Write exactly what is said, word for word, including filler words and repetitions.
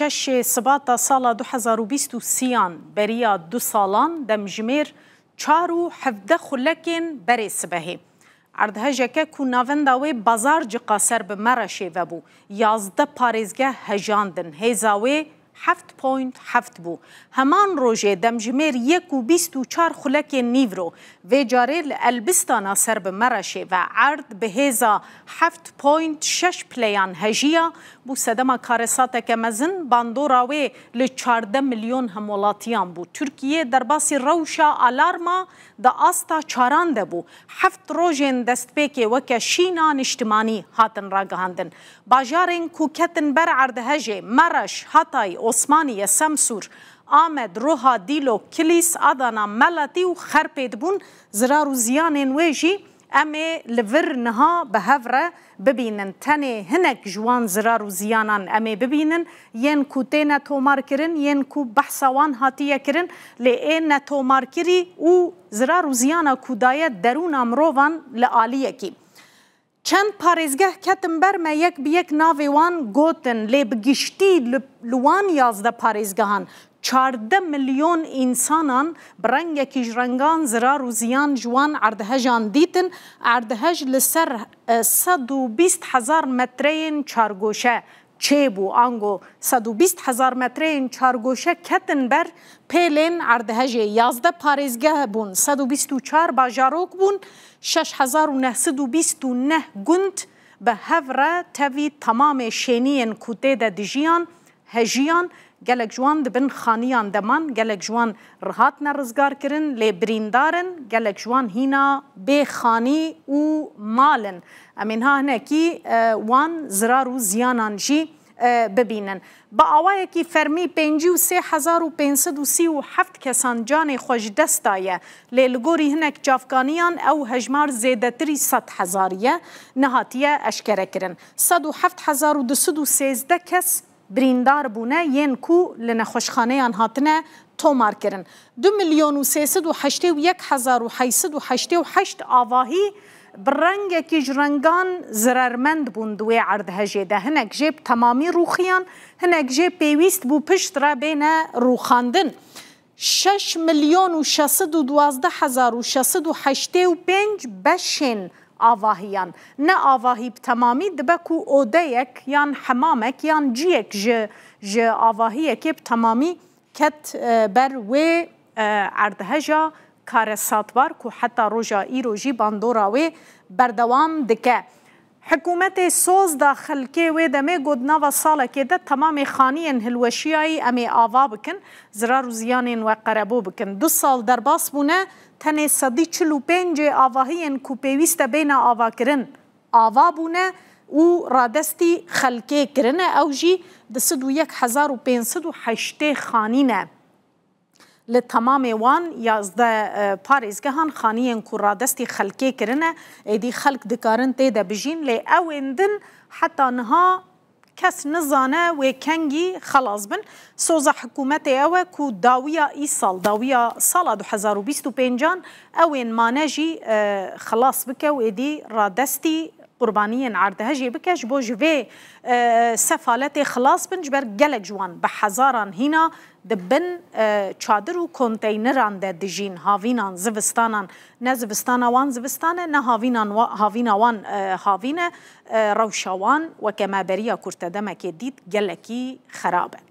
şeşê Sibata sala du hezar û bîst û sêyan beriya du salan demjimêr çar û hevdeh xulekên berê sibehê. Erdhejeke ku navenda wê Bazarcika ser bi Mereşê vebû, yazdeh parêzgeh hejandin, hêza wê heft point heft bû. Heman rojê demjimêr yek û bîst û çar xulekên nîvro. Vê carê li Elbistana ser bi Mereşê ve erd bi hêza heft point şeş pileyan hejiya, bû sedema karesateke mezin, bandora wê li çardeh milyon hemwelatiyan bû. Tirkiye derbasî rewşa alarma di asta çaran de bû. Heft rojên destpêkê weke şîna niştimanî hatin ragihandin. Bajarên ku ketin ber erdhejê, Mereş, Hatay, Osmaniye, Semsûr, Amed, Roha, Dîlok, Kilîs, Adana, Melatî û Xerpêt bûn. Zirar û ziyanên wê jî em ê li vir niha bi hev re bibînin. Tenê hinek ji wan zirar û ziyanan em ê bibînin, yên ku têne tomarkirin, yên ku behsa wan hatiye kirin, lê ê netomarkirî û zirar û ziyana ku daye derûna mirovan li aliyekî. Çend parêzgeh ketin ber me, yek bi yek navê wan gotin, lê bi giştî li, li wan yazdeh parêzgehan çardeh milyon însanan bi rengekî ji rengan zirar û ziyan ji wan erdhejan dîtin. Erdhej li ser, e, sed û bîst hezar metreyên çargoşe çêbû, ango sed û bîst hezar metreyên çargoşe ketin ber pêlên erdhejê. Yazdeh parêzgeh bûn, sed û bîst û çar bajarok bûn, şeş hezar û neh sed û bîst û neh gund bi hev re tevî temamê şêniyên ku tê de dijiyan, hejiyan, gelek ji wan di bin xaniyan de man, gelek ji wan hatine rizgarkirin, lê birîndar in, gelek ji wan hîna bê xanî û mal in. Em ê niha hinekî, e, wan zirar û ziyanan jî, e, bibînin. Bi awayekî fermî pêncî û sê hezar û pênc sed û sî û heft kesan canê xwe ji dest daye, lê li gorî hinek çavkaniyan ew hejmar zêdetirî sed hezar ye, nehatiye eşkerekirin. Sed û heft hezar û du sed û sêzdeh kes birîndar bûne, yên ku li nexweşxaneyan hatine tomarkirin. Du milyon û sê sed û heştê û yek hezar û heyt sed û heştê û heşt avahî bi rengekî ji rengan zirermend bûn di wê erdhejê de. Hinek jê bi temamî rûxiyan, hinek jê pêwîst bû pişt re bêne rûxandin. Şeş milyon û şeş sed û duwazdeh hezar û şeş sed û heştê û pênc beşên avahiyan. Ne avahî bi temamî, dibe ku odeyek yan hemamek yan ciyek ji, ji avahiyekê bi temamî ket, e, ber wê, e, erdheja karesatbar ku heta roja îro jî bandora wê berdewam dike. Hikûmetê soz da xelkê wê demê got nava salekê de temamê xaniyên hilweşiyayî em ê ava bikin, zirar û ziyanên we qerebû bikin. Du sal derbas bûne, tenê sedî çil û pêncê avahiyên ku pêwîst e bêne avakirin, ava bûne û radestî xelkê kirine. Ew jî di sed û yek hezar û pênc sed û heştê xanî ne. Li temamê wan yazdeh, e, parêzgehan xaniyên ku radestî xelkê kirine, êdî xelk dikarin tê de bijîn, lê ewên din heta niha kes nizane wê kengî xelas bin. Soza hikûmetê ew e ku dawiya îsal, dawiya sala du hezar û bîst û pêncan ewên mane jî, e, xelas bike û êdî radestî qurbaniyên erdhejê bike, ji bo ji vê, e, sefaletê xilas bin, ji ber gelek ji wan bi hezaran hîna di bin, e, çadir û konteyneran de dijîn. Havînan, zivistanan, ne zivistana wan zivistan e, ne havînan wa-, havîna wan, e, havîn e. E, rewşa wan weke me beriya kurte demekê dît gelekî xerab e.